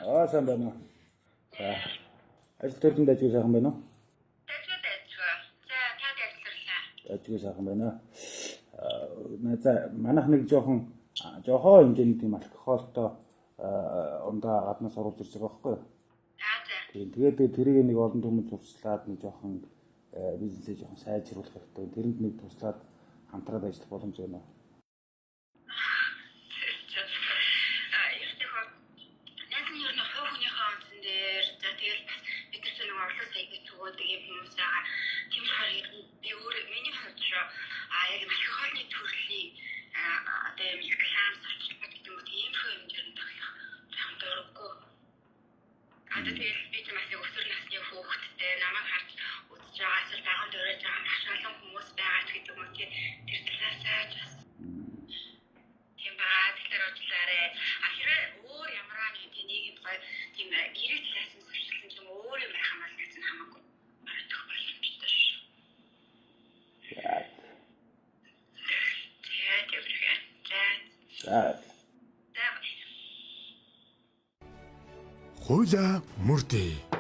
Аа, сайн байна уу? За. Ажил төрөлд дажгүй сайхан байна уу? Дажгүй, дажгүй. За, та дажларлаа. Дажгүй сайхан байна. Аа, за, манайх нэг жоохон жоохон хэмжээний тийм алкоголтой ундаа гаднаас оруулж ирж байгаа байхгүй юу? Аа, за. Тийм. Тэгээд тэрийг нэг олон түмэнд сурчлаад нэг жоохон бизнесээ жоохон сайжруулах хэрэгтэй. Тэрэнд нэг туслаад хамтраад ажиллах боломж байна уу? Аа, ер нь хөө найз нь ер нь хувь хүнийхээ үндсэн дээр, за, тэгэл бас бид нар ч нэг орлого сая гэж өгөөдөг юм хүмүүс байгаа. Тийм болохоор ер нь би өөрөө миний хувьд шүү а яг алкоголны төрлийн одоо юм реклам сурталчилгаа гэдэг юм уу, тиймэрхүү юм ер нь тоглох жоохон дурггүй. Одоо тэгэл би ч бас нэг өсвөр насны хүүхэдтэй, намайг харж үзэж байгаа, эсвэл даган дуурайж байгаа маш олон хүмүүс байгаа ч гэдэг юм уу, тийм, тэр талаасаа ч бас тийм баа. Тэгэхээр уучлаарай. А хэрвээ өөр ямараа нэг тийм нийгэм гой тийм эрэг талаас нь сурчилсан ч юм уу, өөр юм байх юм бол нэг нь хамаагүй орох боломжтой шүү. За. За, тиймэрхүү. За. За. За. Хуйлаа мөрдөө.